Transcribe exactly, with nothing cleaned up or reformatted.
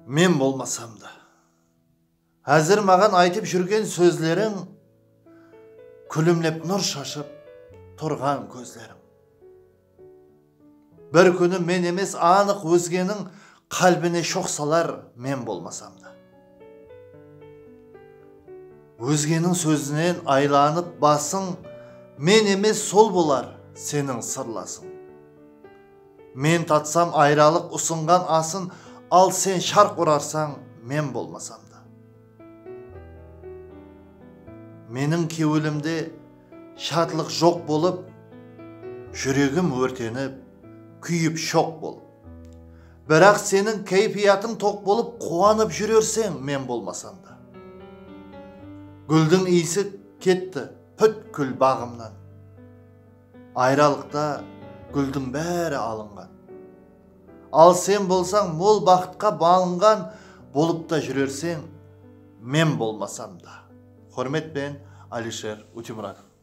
Men bolmasam da. Házir maǵan aytıp júrgen sózleriń, kúlimlep nur shashıp turǵan kózleriń. Bir kúni men emes, anıq ózgeniń qálbine shoq salar, men bolmasam da. Ózgeniń sózinen aylanıp basıń, men emes, sol bolar seniń sırlasıń. Men tatsam ayralıq usınǵan asın, al sen sharq urarsań, men bolmasam da. Meniń kewlimde shadlıq joq bolıp, júregim órtenip, kúyip shoq bolıp. Biraq seniń káypiyatıń toq bolıp, quwanıp júrerseń, men bolmasam da. Gúldiń iyisi ketti pútkil baǵımnan. Ayralıqta gúldiń bári alınǵan. Al sen bolsań mol baxıtqa balınǵan, bolıp ta júrerseń, men bolmasam da. Húrmet penen, Alisher Utimuratov.